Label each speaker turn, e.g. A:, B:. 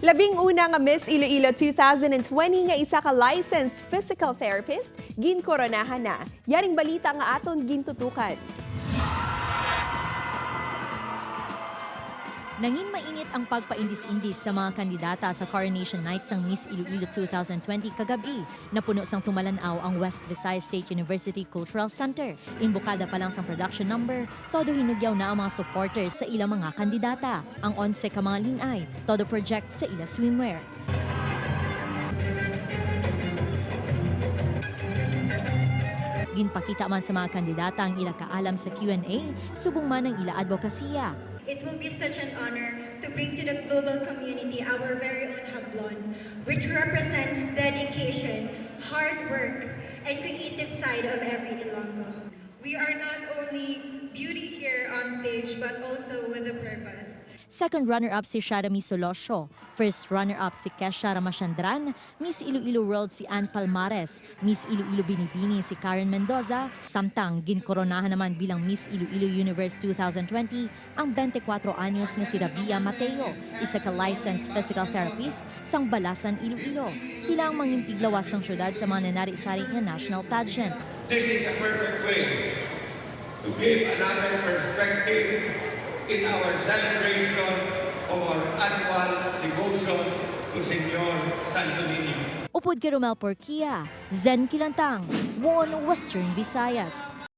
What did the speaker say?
A: Labing una nga Miss Iloilo 2020 nga isa ka licensed physical therapist, ginkoronahan na. Yaring balita nga aton gintutukan.
B: Nangin mainit ang pagpaindis-indis sa mga kandidata sa Coronation Night sang Miss Iloilo 2020 kagabi. Napuno sang tumalanaw ang West Visayas State University Cultural Center. Imbukada pa lang sang production number, todo hinugyaw na ang mga supporters sa ilang mga kandidata. Ang 11 ka mga linay, todo project sa ila swimwear. Ginpakita man sa mga kandidata ang ila kaalam sa Q&A, subong man ang ila advokasya.
C: It will be such an honor to bring to the global community our very own hablon, which represents dedication, hard work, and creative side of every Ilonggo.
D: We are not only beauty here on stage, but also with a purpose.
B: Second runner-up si Sharami Solosio, first runner-up si Kesha Ramachandran, Miss Iloilo World si Ann Palmares, Miss Iloilo Binibini si Karen Mendoza, samtang ginkoronahan naman bilang Miss Iloilo Universe 2020 ang 24 anyos nga si Rabia Mateo, isa ka licensed physical therapist sang Balasan, Iloilo. Sila ang mangintiglawas ng syudad sa mga nanari-sari nga national pageant.
E: This is a perfect way to give another perspective in our celebration of our annual devotion to Señor Santo Niño.
B: Upod kay Romel Porquia, Zen Kilantang, One Western Visayas.